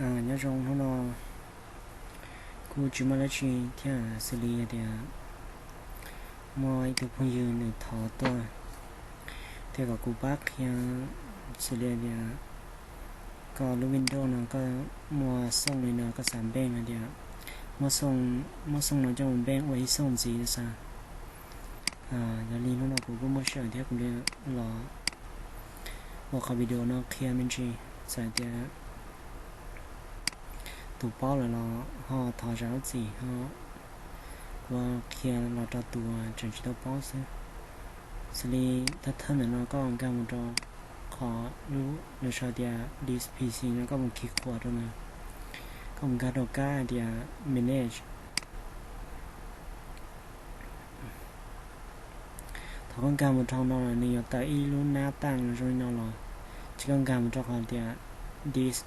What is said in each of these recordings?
Nyob zoo, hnub no kuj tsis muaj dab tsi thiab, xws li hais tias muaj ib tug phooj ywg nws thov tuaj thiab kom kuv pab qhia, xws li hais tias koj lub Windows no koj muaj xooj li no, koj xav npeej hais tias muaj xooj no coj mus npeej ua ib xooj ntxiv xwb. Yog li hnub no kuv kuj muaj sij hawm thiab kuv li los ua qhov video no qhia me ntsis, txawm tias tus paub lawm los ho thov zam lub txim, ho kuv qhia los rau tus tseem tsis tau paub xwb. Xws li thawj thawj ntawm no koj nkag mus rau qhov lub nws sau tias This P C no, koj mus khi qhuas rau ntawd, koj mus nkag rau kab hais tias Manage. Thaum koj nkag mus rau no lawm nws yuav tawm ib lub nab taj zoo li no los, ces koj nkag mus rau qhov tias Disk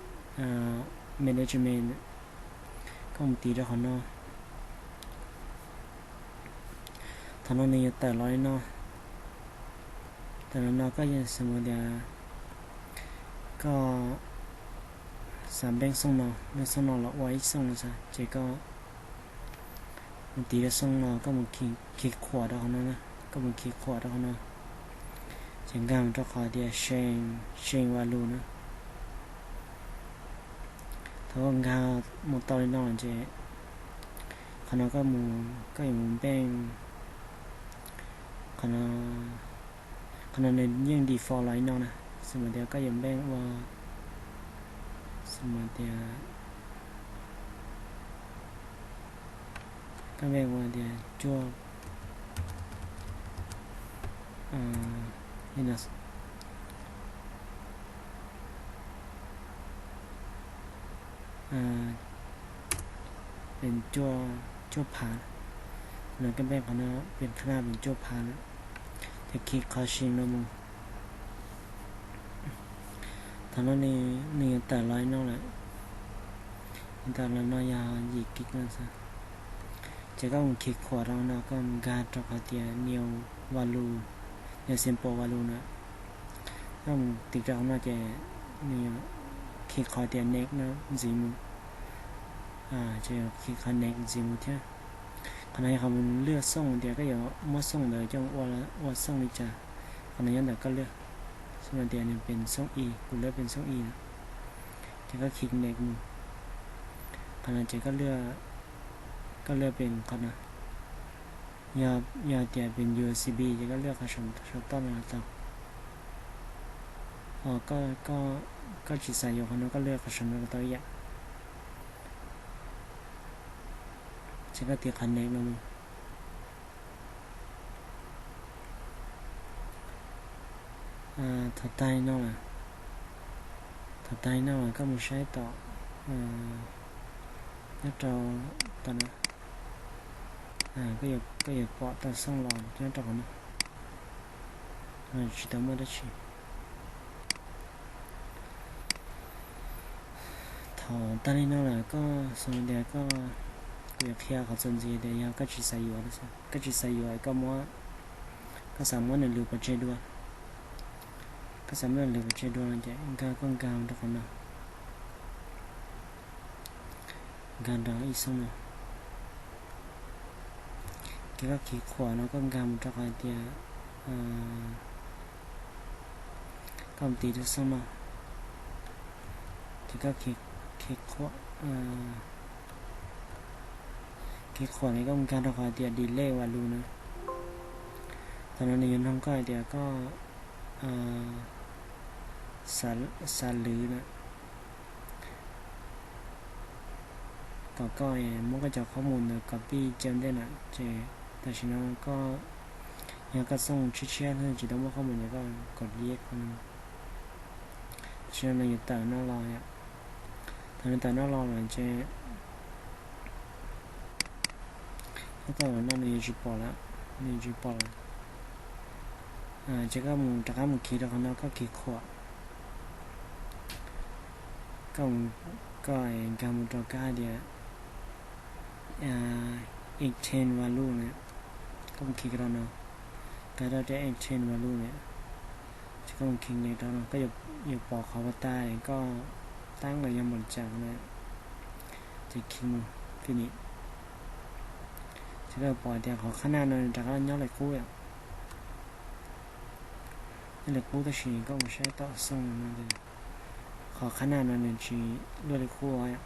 Management, koj mus tiv rau qhov no. Thaum no nws yuav tawm los li no. Tawm los no koj xav mus tias koj xav npeej xooj no, npeej xooj no los ua ib xooj no xwb, ces koj mus tiv rau xooj no, koj mus khi qhuas rau qhov no, koj mus khi qhuas rau qhov no, ces nkag mus rau qhov tias Change, Change Value na. Thaum koj nkag mus tau li no ces qhov no koj mus, koj yuav mus npeej qhov no, qhov no nws yeej default los li no na. Xws li tias koj yuav npeej ua, xws li tias koj npeej ua tias cuaj, li no, pes cuaj phav, no koj npeej qhov no pes qhab pes cuaj phav lawm, ces khi qhov Change no mus. Thaum no nws yuav tawm los li no lawm, tawm los no yog yim kis no xwb, ces koj mus khi qhuas rau no, koj mus nkag rau qhov tias New Value, New Sample Value na. Koj mus tiv rau qhov no ces nws khi qhov tias Next no ntxiv mus, ces khi qhov Next ntxiv mus thiab. Qhov no yog qhov mus lwaj xooj tias koj yuav muab xooj ntawd coj ua xooj li cas. Qhov no nyob ntawm koj lwaj, xws li tias nws pes xooj i, kuv lwaj pes xooj i na, ces koj khi Next mus. Qhov no ces koj lwaj pes qhov no. Yog tias pes U S B ces koj lwaj qhov saum toj no los tau. Ho koj tsis xav yuav qhov no koj lwaj qhov saum no los tau ib yam. Ces koj tiv qhov Next no mus. Thaum tag li no lawm, thaum tag li no lawm koj mus saib tom, nyob rau tom no, koj yuav pom tau xooj los nyob rau qhov no, tsis tau muaj dab tsi. Thaum tag li no lawm koj xav tias koj, kuv yuav qhia qhov txuas ntxiv tias yog koj tsis xav yuav, koj tsis xav yuav koj muab, koj xav muab nws lwv pov tseg dua, koj xav muab nws lwv pov tseg dua no ces nkag, koj nkag rau qhov no, nkag rau ib xooj no, ces koj khi qhuas no koj nkag mus rau qhov tias koj mus tiv rau xooj no, ces koj khi qhuas, khi qhuas no koj nkag rau qhov tias Delete Value na. Thaum no nws yuav nug koj hais tias koj xav lwv na, kom koj muab koj cov qhob mus ntawd copy cia ntej na, ces tam sim no koj, yog koj xooj tshiab tshiab thiab tsis tau muaj qhob mus ces koj kom delete qhov no. Tam sim no nws yuav tawm no los yom. Thaum nws tawm no los lawm ces koj tau no nws yuav tsis pom lawm, nws yuav tsis pom lawm. Ces koj mus rov qab mus khi rau qhov no, koj khi qhuas, koj, koj nkag mus rau kab tias Extend Value na, koj mus khi rau no, nkag rau tias Extend Value na, ces koj mus khi next rau no, koj yuav pom qhov uas tas koj tab los yog npaum cas no, ces khi mus finish. Ces koj pom tias qhov qhab naj no nws rov qab nyob li qub yom. Nyob li qub tab sis koj mus saib tom xoo no, qhov qhab naj no nws tsis luaj li qub yom.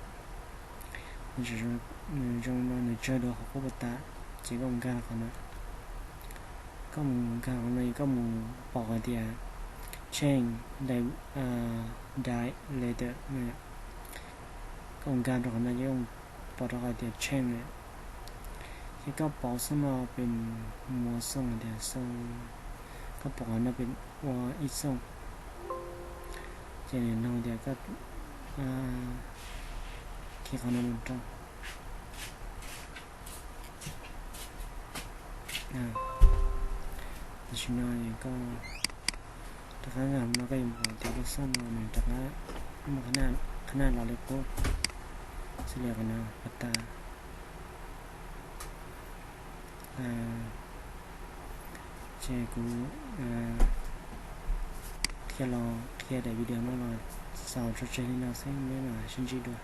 Nws zoo no nws tsawg dua qhov qub puas tas, ces koj mus nkag qhov no. Koj mus nkag qhov no es koj mus pom hais tias change di later no. Koj mus nkag rau qhov no ces koj mus pom rau qhov tias change no. Ces koj pauv xoo no pem, muav xoo hais tias xoo, koj pom qhov no pem ua ib xoo. Ces nws nug tias koj khi qhov no mus rau. Tam sim no koj rov qab nkag no koj yuav pom tias lub xoo no nws rov qab muaj qhab naj los li qub xws li qhov no puas tas. Ces kuv qhia los qhia daim video no los xaus tso tseg li no xwb, peb mam sib ntsib dua.